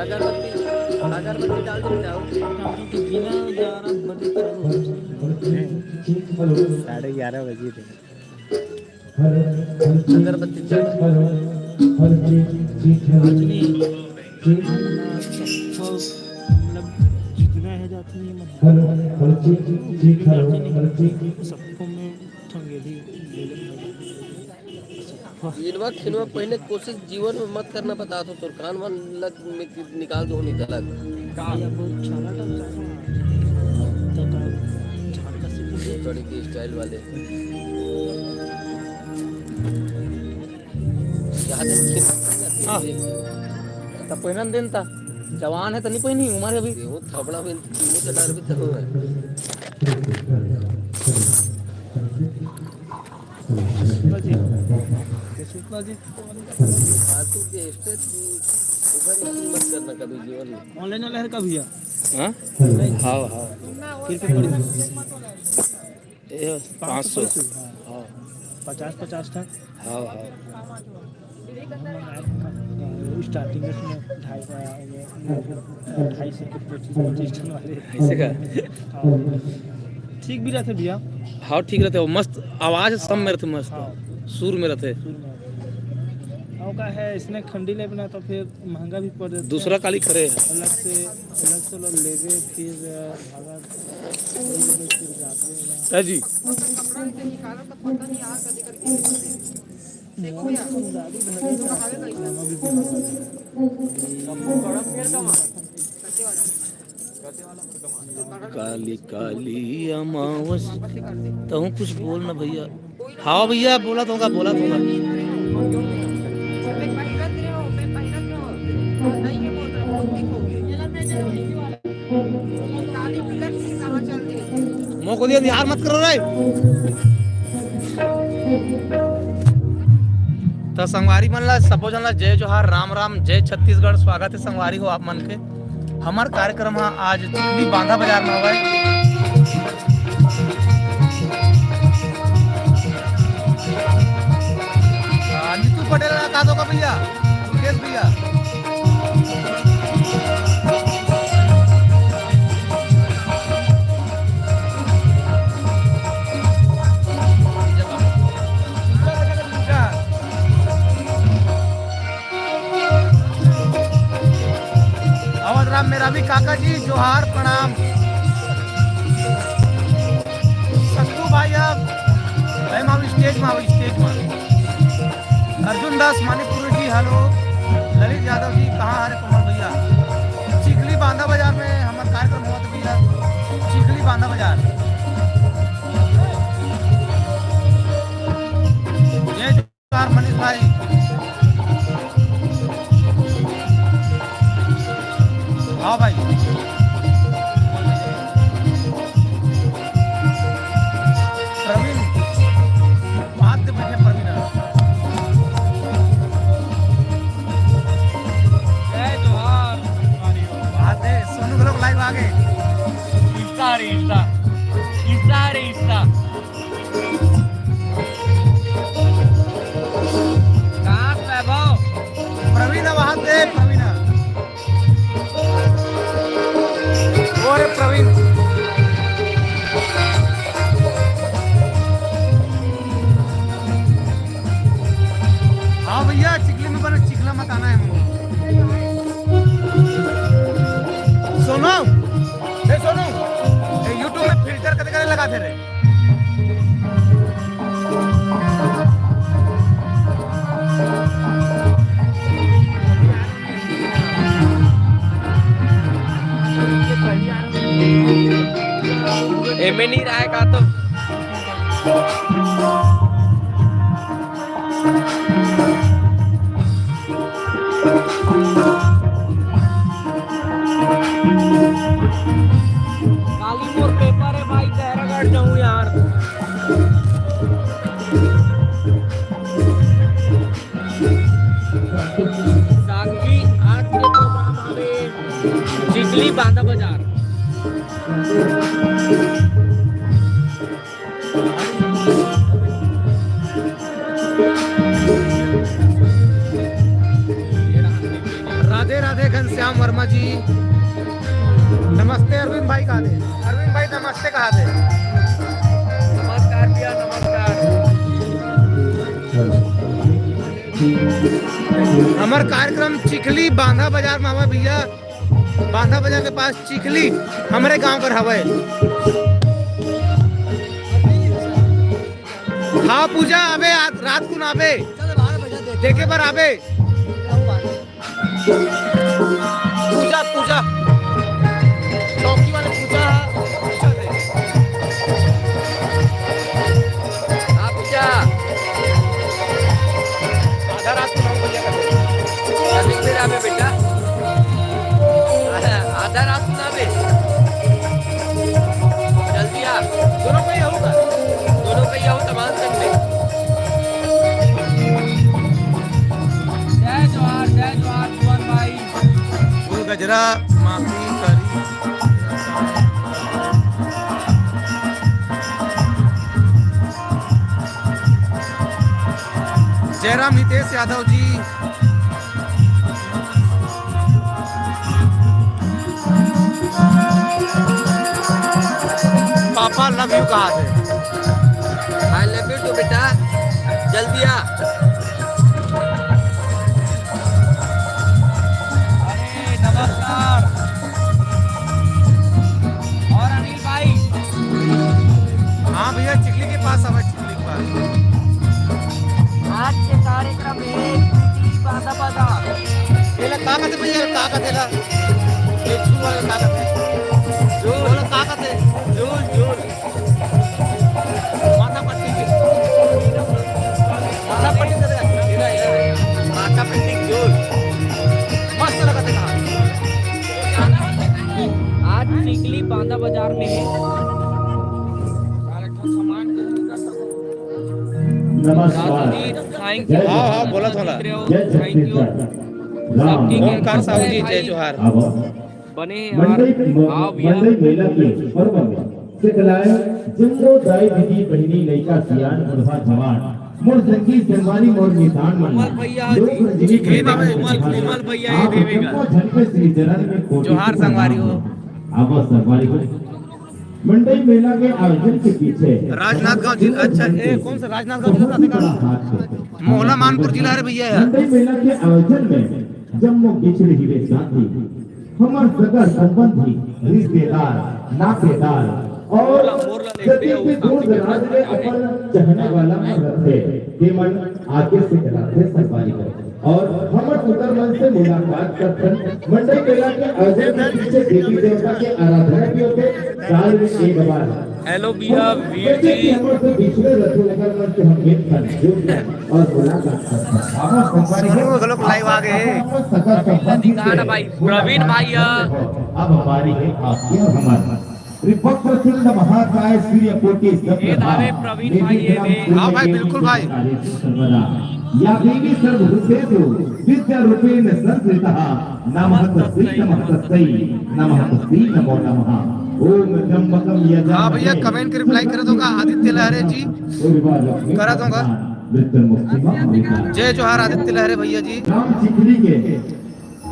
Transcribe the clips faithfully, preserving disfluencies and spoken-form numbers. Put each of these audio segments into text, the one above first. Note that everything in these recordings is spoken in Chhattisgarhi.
अगरबत्ती, अगरबत्ती डाल देते हो। बिना ग्यारह बजे चालू हो। साढ़े ग्यारह बजे थे। अगरबत्ती चढ़। मतलब, जितना है जाती है, मतलब, सबको में ठंगेली। इनवा खिनवा पहिने के कोशिश जीवन में मत करना, बता दो, तोर कान वान लग में कि निकाल दो, निकल। का? ये बहुत छाला टाइप का है। तो का, झाड़ का सीन ये है। बड़ी की स्टाइल वाले। यहाँ से खिन-, हाँ। तब पहिनन देन ता। जवान है तो नहीं पहिनी, उम्र है अभी। वो थपड़ा में, वो तो डर भी तो है। सुषमा जी, सुषमा जी। फालतू के स्टेज की ओवर एक्टिंग मत करना कभी जीवन में। ऑनलाइन वाला है का भैया? हाँ? हाँ, हाँ। फिर पे पड़ गया। ए, पाँच सौ। पाँच सौ। हाँ। पचास, पचास था। हाँ, हाँ। स्टार्टिंग में ढाई, ढाई सौ के पच्चीस, पच्चीस टन वाले। ऐसे का? हाँ। ठीक भी रहते भैया। हाँ, ठीक रहते, वो मस्त आवाज, सब में रहते, मस्त हाँ। सुर में रहते। सुर में रहते। और का है, इसने खंडी लेबे ना तो फिर महंगा भी पड़ जाता है। दूसरा काली खड़े है। अलग से, अलग से लेबे, फिर भागा, फिर जाते हैं। है जी। काली काली अमावस, तहूँ कुछ बोल ना भैया। हाँ भैया, बोला तो होगा, बोला तो होगा। मोको दिया, बिहार मत करो रे। त संगवारी मन ला, सबो झन ला जय जोहार, राम राम, जय छत्तीसगढ़। स्वागत है संगवारी हो आप मन के। हमर कार्यक्रम ह आज चिखली बांधा बाजार में हवय। आ, नीतू पटेल ला का दो का भैया, मुकेश भैया। अवध राम मेरा भी काका जी, जोहार, प्रणाम। सत्तू भाई, अब भाई, माँ, स्टेज में आओ, स्टेज में। अर्जुन दास मानिकपुर जी, हेलो। ललित यादव जी, कहाँ हरे कोमल भैया? चिखली बांधा बाजार में हमार कार्यक्रम होत भैया, चिखली बांधा बाजार। जय जोहार मनीष भाई। हाँ भाई। प्रवीण, बात दे बैठे प्रवीण। जय जोहार। बात दे, सोनू घलोक लाइव आ गए। Insta रे Insta, Insta रे Insta। कहाँ से वैभव? प्रवीण, अब हाथ दे, प्रवीण। ओ रे प्रवीण। हाँ भैया, चिखली में बने, चिखला मत आना है हमको। सोनू, ए सोनू, ए YouTube में फिल्टर कते कते लगाथे रे? एमे नहीं रहा है का तो? काली मोर पेपर है भाई, खैरागढ़ जाऊँ यार। साक्षी, आज के प्रोग्राम हवे चिखली बांधा बाजार। राधे राधे घनश्याम। राम वर्मा जी, नमस्ते अरविंद भाई कहा दे। अरविंद भाई नमस्ते कहा दे। नमस्कार भैया, नमस्कार। हमर कार्यक्रम चिखली बांधा बाजार में हवय भैया, बांधा बाजार के पास चिखली हमरे गांव कर हवय। हाँ पूजा आबे, आज रात कुन आबे, देखे बर आबे। पूजा, पूजा। चौकी वाले पूजा, पूजा दे। हाँ, पूजा। आधा रात को नौ बजे का दे। अभी फिर आवे बेटा। आधा, आधा रात को ना आवे। जल्दी आ। दोनों का ही होगा। दोनों का ही होगा, मान सकते। जय जोहार, जय जोहार, भुवन भाई। फूल गजरा, माफी करी। Jairam Hitesh Yadav ji, papa love you कहा थे। आई लव यू टू बेटा, जल्दी आ। अरे नमस्कार। और अनिल भाई। हाँ भैया, चिखली के पास आवा, चिखली के पास। आज के कार्यक्रम है चिखली बांधा बाजार। ये ला का कहते भैया, का कहते ला? ये छू वाला का कहते? झूल। बोलो का कहते? झूल, झूल। माथा पट्टी के। माथा पट्टी करे। माथा पट्टी के झूल। मस्त लगत है कहाँ। आज चिखली बांधा बाजार में है। नमस्कार। राजनीत, थैंक यू। हाँ, हाँ, बोला थोड़ा। जय छत्तीसगढ़। राम ओमकार साहू जी, जय जोहार। अब बने हैं मंडई यार। म-, आओ भैया। मंडई मेला के पर्व में सिखलाए जम्मो दाई दीदी बहिनी लइका सियान बुढ़वा जवान मोर संगी संगवारी मोर मितान मन कोमल भैया जी, लोक रंजनी चिखली के बाबा, माध्यम कोमल, से कोमल भैया, ये आप देवेगा। जम्मो झन के श्री चरण में कोटि जोहार प्रणाम संगवारी हो। हो। आप संगवारी हो। मंडई मेला के आयोजन के पीछे राजनांदगांव जिला, अच्छा, ए, कौन सा राजनांदगांव जिला बहुत बड़ा हाथ है। मोहला मानपुर जिला रे भैया है। मंडई मेला के आयोजन में जम्मो बिछड़े हुए साथी, हमर सगा संबंधी, रिश्तेदार, नातेदार और जतेक भी दूर दराज में अपन चाहने वाला मन रथे, तेमन आगे से कलाथे संगवारी हो। और हमर उतर मन से मुलाकात करथन। मंडई मेला के आयोजन के पीछे देवी देवता के आराधना भी होथे, साल में एक बार। हेलो भैया, वीर जैसे कि जी। हमर से बिछड़े रथे, ओकर मन से हम मिलथन, जुड़थन और मुलाकात करथन। हमर संगवारी हो, सुनो, गलत लाइव आ गए। हमर सगा संबंधी से भाई, प्रवीण भाई, या। अब हमारी है आपकी और हमारी। वक्रतुंड महाकाय सूर्य कोटि ये समप्रभा। नारे प्रवीण भाई, ये दे। हाँ भाई, बिल्कुल भाई। सर्वदा या देवी सर्वभूतेषु विद्या रूपेण संस्थितः। नमः तस्मै, नमः तस्मै, नमः तस्मै, नमो नमः। ओम त्र्यंबकम यजामहे। हाँ भैया, कमेंट के रिप्लाई करत होगा आदित्य लहरे जी। करत होगा। जय जोहार आदित्य लहरे भैया जी। राम चिखली के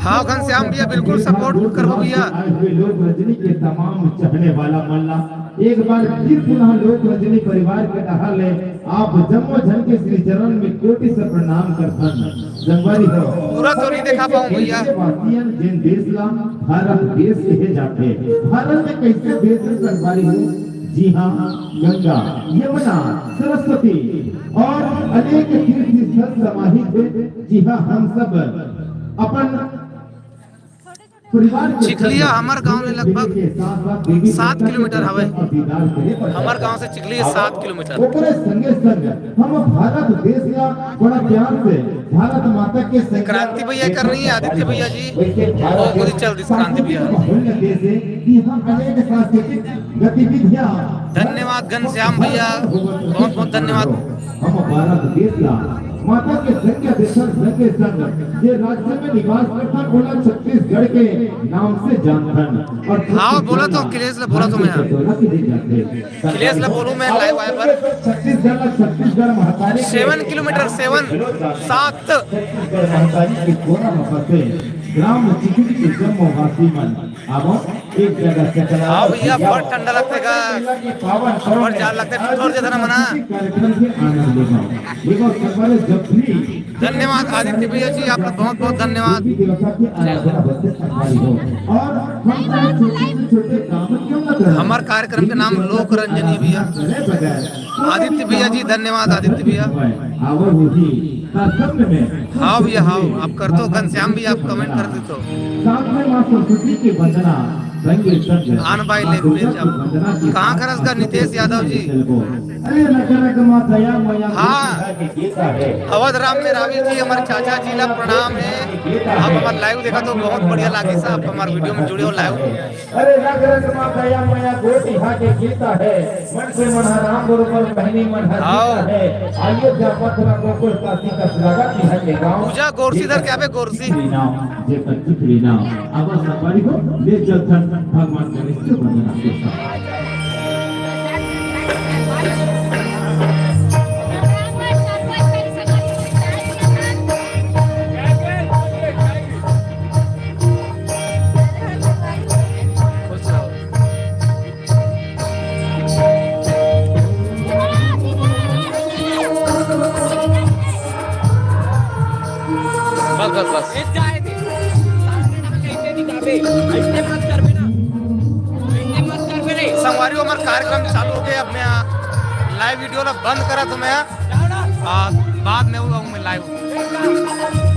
हाँ, घनश्याम भैया, बिल्कुल सपोर्ट करबो भैया। आए हुए लोक रजनी के तमाम चाहने वाला मन ला एक बार फिर पुनः लोक रजनी परिवार के डहार ले आप जम्मो झन के श्री चरण में कोटि से प्रणाम करथन। संगवारी हो, पूरा तो नहीं देखा पाऊं भैया। देशवासियन जेन देश ला भारत देश कहे जाथे। भारत में कैसे देश है संगवारी हो? जी हाँ, गंगा, यमुना, सरस्वती और अनेक तीर्थ स्थल समाहित है। जी हाँ, हम सब अपन चिखलिया हमर गांव ले लगभग सात किलोमीटर हवय। हमर गांव से चिखलिया सात किलोमीटर। ओकरे संगे संग हम भारत देश ला बड़ा प्यार से भारत माता के संग क्रांति भैया कर रही है, आदित्य भैया जी, बहुत बहुत चल रही क्रांति भैया। माहौल में देश है कि हम अनेक सांस्कृतिक गतिविधियां धन्यवाद घनश्याम भैया, बहुत बहुत धन्यवाद। हम भारत देश ला माता के संग देशन संग संग जे राज्य में निवास करथन ओला छत्तीसगढ़ के नाम से जानथन। और हाँ, बोला तो अखिलेश ने, बोला तो मैं। अखिलेश ला बोलूं मैं, लाइव आए पर। छत्तीसगढ़ ला छत्तीसगढ़ महतारी के सेवन किलोमीटर, सेवन, सात। छत्तीसगढ़ महतारी के कोना में बसे ग्राम चिकुटी के जम्मो वासी मन आवो एक जगह से चला। हाँ भैया, बड़ ठंडा लगथे गा। बड़ जाड़ लगथे, ठिठोर जथन हमन हा। कार्यक्रम के आनंद लेगा। देखो, सबले जब भी धन्यवाद आदित्य भैया जी, आपका बहुत बहुत धन्यवाद। दिवस की आराधना बच्चे संभाली हो। और हम सारे छोटे से छोटे काम क्यों ना करें? हमार कार्यक्रम के नाम लोक रंजनी भैया। आदित्य भैया जी, धन्यवाद आदित्य भैया। आवो वही हाँ भैया, हाँ, आप कर दो, घनश्याम भी आप comment कर दे तो। साथ में माँ सरस्वती की वंदना, रंगे संग आन भाई माँ दुर्गा की वंदना की कहाँ खरस का नितेश यादव जी? अरे रग रग माँ दया मैया हाँ। के गीता है। अवध राम में रावी जी, हमारे चाचा जी ला प्रणाम है। आप हमारे live देखा तो बहुत बढ़िया लागे साहब, हमारे video में जुड़े हो live। अरे रग रग माँ दया मैया गोटिहा के गीता है। मन से मन ह राम बरोबर बहिनी मन ह आओ। गीता है। अयोध्या मथुरा गोकुल काशी का लगा की है ये गाँव। पूजा गोरसी धर के आबे, गोरसी। नाम, जे तक चितरी नाम। अब सफारी को ले चल थन भगवान गणेश के वंदना के साथ। बस, बस, बस। संगवारी हो, हमार कार्यक्रम चालू हो गया। अब मैं live video ला बंद करा तो मैं, आ, बाद में आऊँ मैं live।